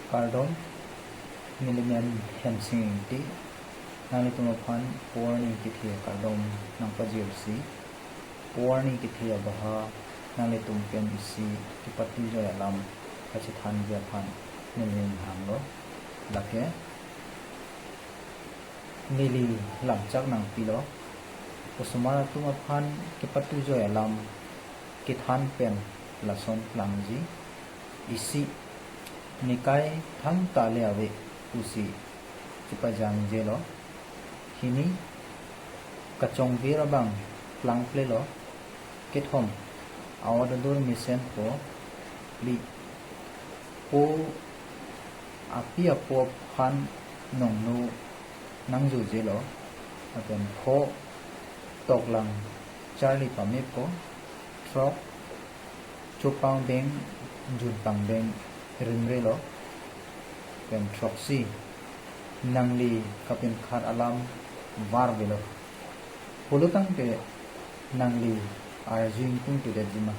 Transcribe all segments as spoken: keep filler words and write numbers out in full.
Kardom, nelimen Hemsing Ingti, nanglitum aphan po arni kethe akardom nangpajirsi, po arni kethe abaha nanglitum pen isi kepatujoi alam kachethanji aphan neli ninghanglo. Lake neli lamchak nangpilo, osomar atum aphan kepatujoi alam kethan pen lason plangji. Isi, nikai thangta le ave pusi chepajangjelo. Hini, kachongvir abang plangplelo. Kethom, awa adur mesenpo. Phli, po api apo aphan nongno nangjojelo. Lapen pho, toklang charli pamepo. Throk, chopang beng, junpang beng rimrelo. Pen throksi, nangli kapinkhat alam varvelo. Pulo tangte nangli arju ingtungtedetji ma?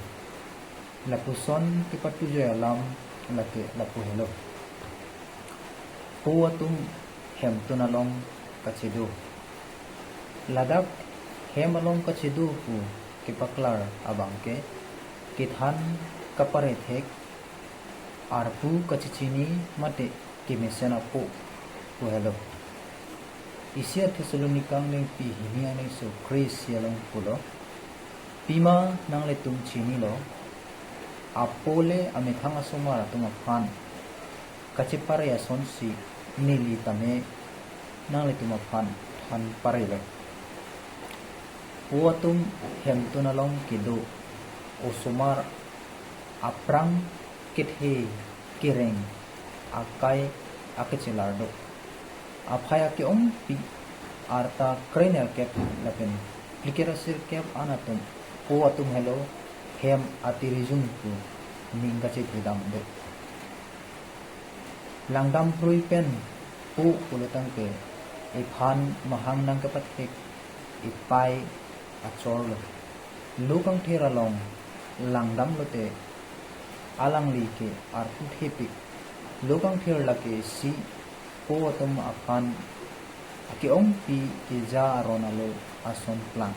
Lapuson kepatujoi alam lake lapu helo. Po atum hemtun along kachedo. Ladak hem along kachedo pu kepaklar abangke kethan kaparethek, arpu kachechini mate kemesen apo pu helo. Isi a-Thessalonika angdengpi hini angdengso kre-isi along pulo, pima nanglitum chinilo, apo le amethang asomar atum aphan kachepare asonsi neli tame nanglitum aphan thanparelo. Po atum hemtun along kedo, osomar aphrang kethe kereng akai akechelar do. Aphai ake-ongpi arta krenerkep lapen phlikep ra sirkep an atum po atum helo hem atirijung pu ning kachethedam do. Langdamprui pen po pulo tangte iphan mahang nangkepathek ipai achorlo. Lo kangthir along langdamlote alangli ke arpu thepik. Lo kangthir lake isi, po atum aphan ake-ongpi keja aron alo ason plang.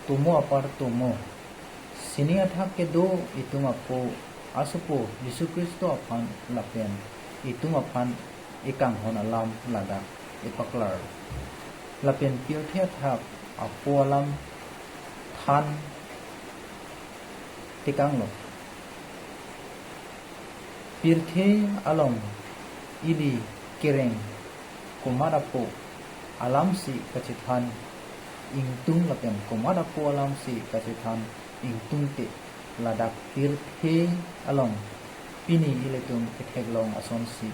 Tomo apar tomo, sining athak kedo itum apo asopo Jisu Khristo aphan lapen itum aphan ekanghon alam ladak epaklar. Lapen pirthe athak apo alam than tekanglo. Pirthe along ili kereng komat apo alamsi kachethan ingtung lapen komat apo alamsi kachethan ingtungte ladak pirthe along pini ilitum ketheklong asonsi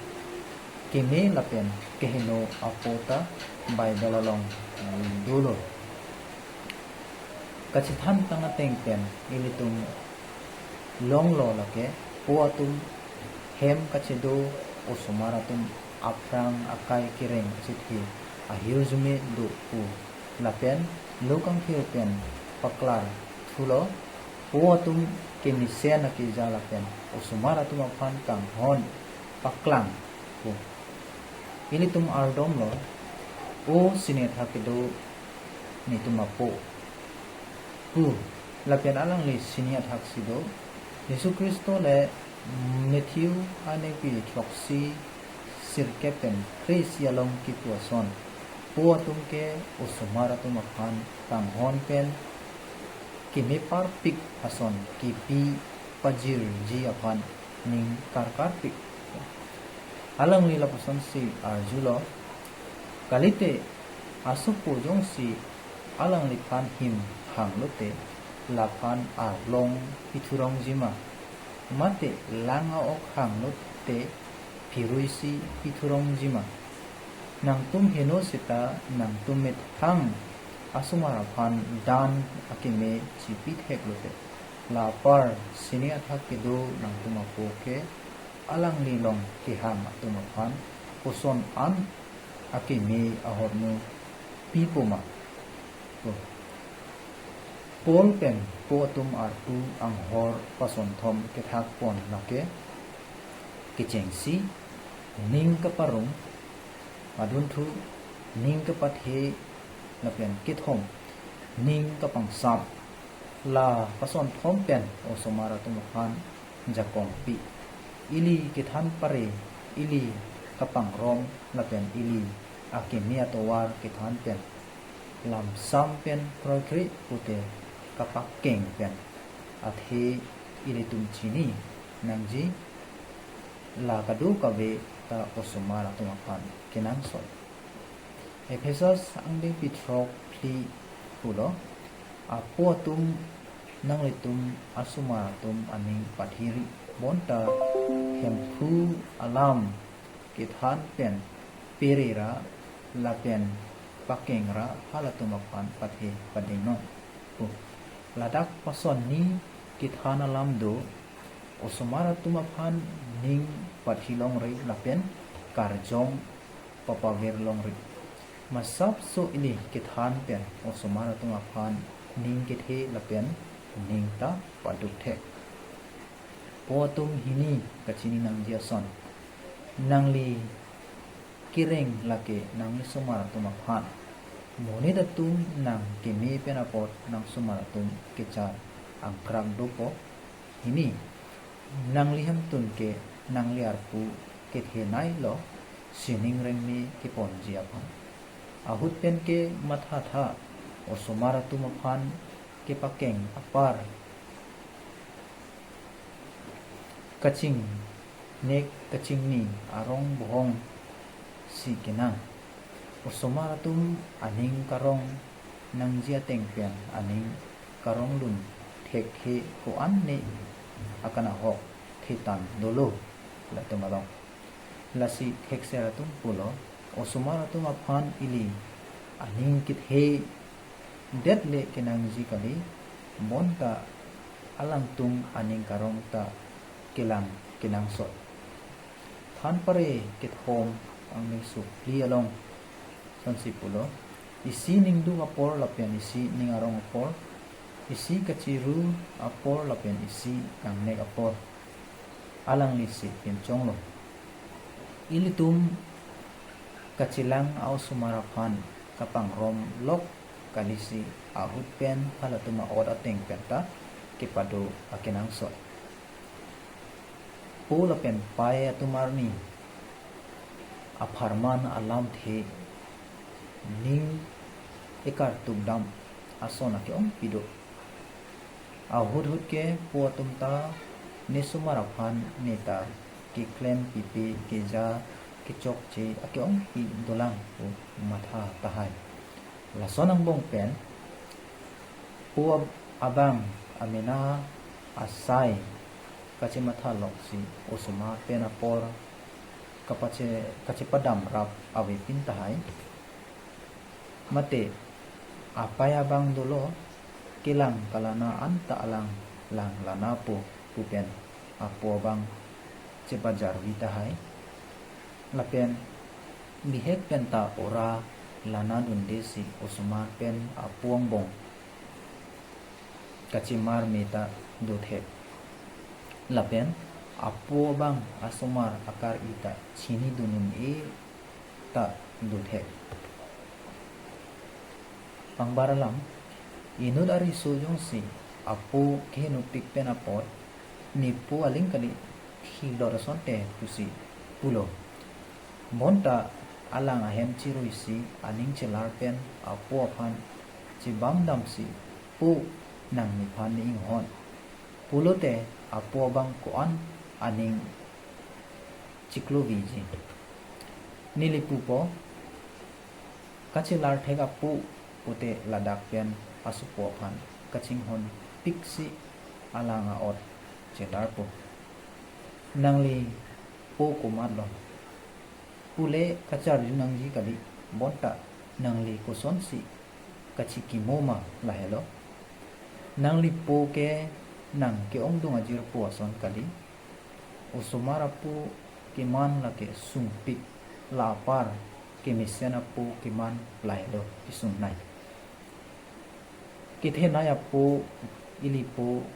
keme lapen keheno apo ta Bible along dolo. Kachethan tang ateng pen ilitum longlo lake po atum hem kachedo, osomar atum aphrang akai kereng achethe ahirjume do pu lapen lo kangthir pen paklar thulo, po atum kemesen akeja lapen osomar atum aphan kanghon paklang pu. Ilitum ardomlo, o sining athak kedo netum apo pu, lapen alangli sining athaksi do. Jisu Khristo le Matthew anengpi throksi sirkep pen kre-isi along kipu ason, po atum ke osomar atum aphan kanghon pen keme parpik ason kipi pajirji aphan ning karkarpik. Alangli lapusonsi arjulo, kalite asopo jongsi alangliphan him hanglote laphan arlong pithurongji ma? Mate lang a-ok hanglote phiruisi pithurongji ma? Nangtum heno seta nangtum methang asomar aphan dan akeme chipitheklote, la apar sining athak kedo nangtum apo ke alangli along kehang atum aphan koson an akeme ahormu pipo ma? Pu. Paul pen po atum arpu anghor pasonthom kethakpon lake kechengsi, ning kaparong, adunthu, ning kapathe, lapen kethom, ning kapangsam. La pason thom pen osomar atum aphan jakong pi. Ili kethan pare, ili kapangrom, lapen ili akeme atovar kethan pen lamsam pen kroikre pute kapakeng pen athe ilitum chini nangji, la kadokave ta osomar atum aphan kenangsot. Ephesus angdengpi throk phli pulo, apo atum, nanglitum asomar atum aning pathiri, bonta Hemphu alam kethan pen pere ra lapen pakeng ra halatum aphan pathe padingnon pu. Ladak pasonni kethan alam do, osomar atum aphan ning pathi longri lapen karjong papavir longri. Masapso ili kethan pen osomar atum aphan ning kethe lapen ning ta paduk thek. Po atum, hini kachini nangji ason, nangli kereng lake nangli somar atum aphan. Monit atum nangkeme pen apot nangsomar atum kechar angkrak dopo. Hini, nangli hemtun ke nangli arpu kethenei lo, sining rengme keponji aphan. Ahut pen ke mathatha, osomar atum aphan kepakeng apar kachingnek kachingni arong bohong si kenang. Osomar atum aning karong nangji ateng pen aning karong lun thekthe ko-an ne akanahok thetan dolo, latum along. Lasi thekser atum pulo, osomar atum aphan ili aning kethe det le kenangji kali, bonta alangtum aning karong ta kelang kenangsot. Thanpare kethom angdengso phli along sonsi pulo, isi ningduk apor lapen isi ning arong apor, isi kachiru apor lapen isi kangnek apor. Alanglisi pinchonglo. Ilitum kachelang a-osomar aphan kapangrom lok kalisi ahut pen halatum a-ot ateng pen ta kepado akenangsot. Po lapen pai atum arni apharman alamthe ning ekartuk dam ason ake-ongpi do. Ahut hut ke po atum ta ne somar aphan ne ta keklem pipe keja kechokche ake-ongpi dolang pu matha tahai. Lason angbong pen po ab-, abang amena asai kachematha loksi osomar pen apor kapache-, kachepadam rap avepin tahai. Mate apai abang dolo, kelang kalana anta alang lang lana po pu pen apo abang chepajarvi tahai. Lapen bihek pen ta ora lana dundesi osomar pen apo angbong kachemar me ta dothek. Lapen apo abang asomar akar-i ta chinidun un-e ta dothek. Pangbar alam, inut ariso jongsi apo kehenopik pen apot, ne po aling kali thilot asonte pusi pulo. Bonta alang ahem chiruisi aning chelar pen apo aphan chebam damsi, po, nang nephan ne inghon pulote apo abang ko-an aning chikloviji. Neli pupo, kachelar thek apo pute ladak pen asopo aphan kachinghon piksi alang a-ot chelarpo. Nangli po komatlo? Pule kacharju nangji kali, bonta nangli kosonsi kachikimo ma lahelo? Nangli po ke nang ke-ongdung ajirpo ason kali. Osomar apo keman lake sungpik, la apar kemesen apo keman lahelo isungnei. Kethenei apo, ili po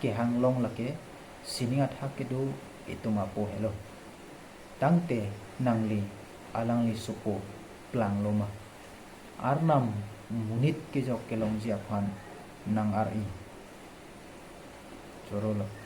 kehanglong lake sining athak kedo itum apo helo. Tangte nangli alangli sopo planglo ma? Arnam monit kejok kelongji aphan nang ar-i. Chorolo.